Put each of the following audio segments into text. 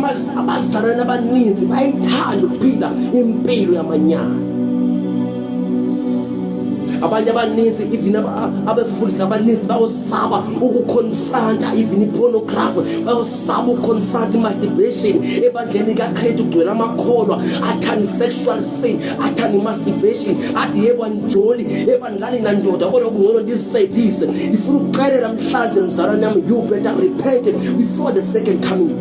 Abazalwane abaninzi bayithanda ukuphila impilo yamanyala. Abanye abaninzi, even abefundisi abaninzi, bayosaba ukuconfronta even ipornography, bayosaba ukuconfronta imasturbation. Ebandleni kaKristu kugcwele amakholwa athanda sexual sin, athanda imasturbation, athi yebo anijoli, yebo andilali nandoda, kodwa kungcono ndizisevise. Ifuna ukuxelela namhlanje, mzalwane yami, you better repent before the second coming.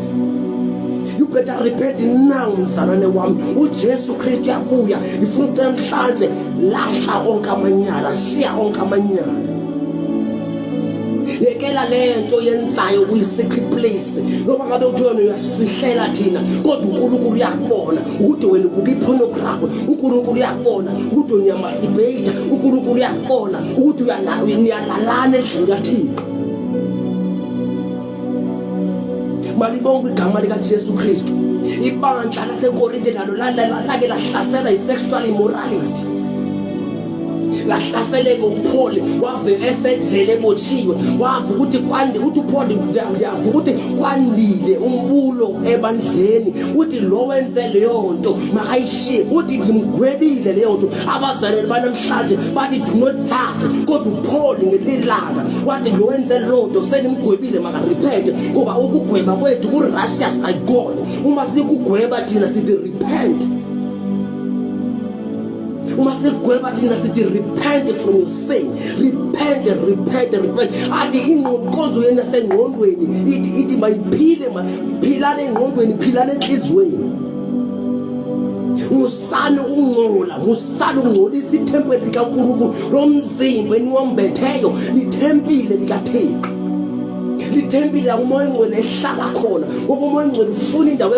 You better repent now, mzalwane wami. UJesu Kristu uyabuya. Ifuna ukucela namhlanje, lahla onke amanyala, shiya onke amanyala, yekela lento yenzayo kuyi-secret place. Noma ngabe kuthiwa uyasifihlela thina, kodwa uNkulunkulu uyakubona ukuthi wena ubuka ipornography. UNkulunkulu uyakubona ukuthi wena uyamasturbate. UNkulunkulu uyakubona ukuthi niyalalana endlini kaThixo. Malibonke igama likaJesu Kristu. Ibandla laseKorinte nalo lake lahlaselwa yi-sexual immorality, lahlaseleka. UPaul wave esejele ebotshiwe, wava ukuthi kwande, uthi uPaul, ndiyava ukuthi kwandile umbulo ebandleni. Uthi lo wenze leyo nto makayishiye, uthi ndimgwebile leyo nto. Abazalwane banamhlanje bathi do not judge, kodwa uPaul ngelilanga wathi lo wenze loo nto senimgwebile, makarepente, ngoba ukugweba kwethu ku-righteous by God. Uma sikugweba thina sithi repent. Uma sigweba thina sithi repent from your sin, repent, repent, repent. Athi inkonzo yenu yasengqondweni ithi mayiphile, philane engqondweni, philane enhliziyweni. Musani ukungcola, musani ukungcolisa ithempeli likaNkulunkulu. Lo mzimba eniwambetheyo lithempile likaThixo, lithempile la uMoya oNgcwele ehlala khona, ngoba uMoya oNgcwele ufuna indawo.